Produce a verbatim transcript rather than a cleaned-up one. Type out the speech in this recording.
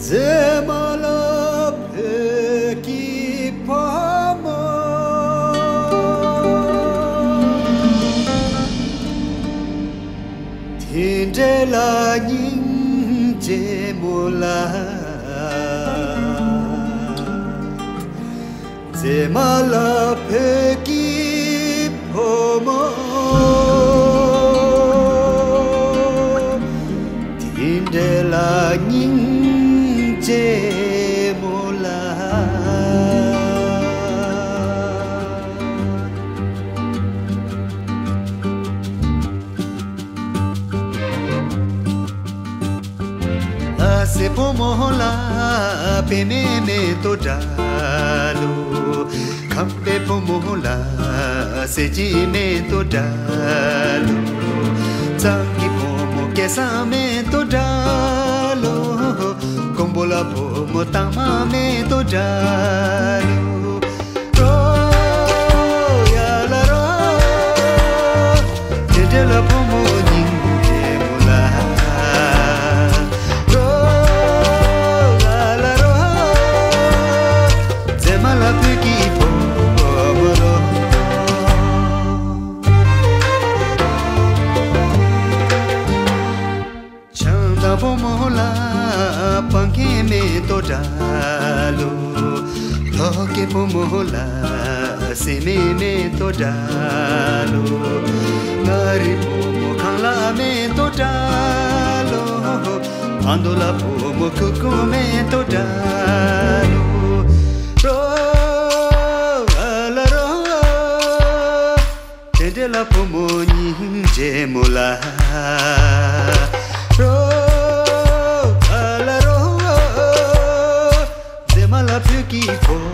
མཛེས་མ་ལ་བོད་ཀྱི་ཕོ་མོ། དེ་འདྲ་ལ་སྙིང་རྗེ་མོ་ལ། མཛེས་མ་ལ་བོད་ཀྱི་ཕོ་མོ། དེ་འདྲ་ལ་སྙིང་རྗེ་མོ་ལ། ལྷ་སའི་བུ་མོ་ལ་པད་མའི་མེ་ཏོག་འདྲ་ལོ། ཁམས་པའི་བུ་མོ་ལ་གསེར་གྱི་མེ་ཏོག་འདྲ་ལོ། གཙང་གི་བུ་མོ་སྐལ་བཟང་མེ་ཏོག་འདྲ་ལོ། ཀོང་པོ་ལ་བུ་མོ་དྭངས་མ་མེ་ཏོག་འདྲ་ལོ། རོ་ཡ་ལ་རོ། དེ་འདྲ་ལ་བུ་མོ་སྙིང་རྗེ་མོ་ལ། རོ་ཡ་ལ་རོ། མཛེས་མ་ལ་བོད་ཀྱི་བུ་མོ་ལོ། བྱང་ཐང་བུ་མོ་ལ་སྤང་ཁའི་མེ་ཏོག་འདྲ་ལོ། ལྷོ་ཁའི་བུ་མོ་ལ་སྲན་མའི་མེ་ཏོག་འདྲ་ལོ། མངའ་རིས་བུ་མོ་ཁང་གླ་མེ་ཏོག་འདྲ་ལོ། ཨ་མདོ་ལ་བུ་མོ་ཁུ་ཁུ་མེ་ཏོག་འདྲ་ལོ། རོ་ཨ་ལ་རོ། དེ་འདྲ་ལ་བུ་མོ་སྙིང་རྗེ་མོ་ལ། རོ་ཨ་ལ་རོ། མཛེས་མ་ལ་བོད་ཀྱི་བུ་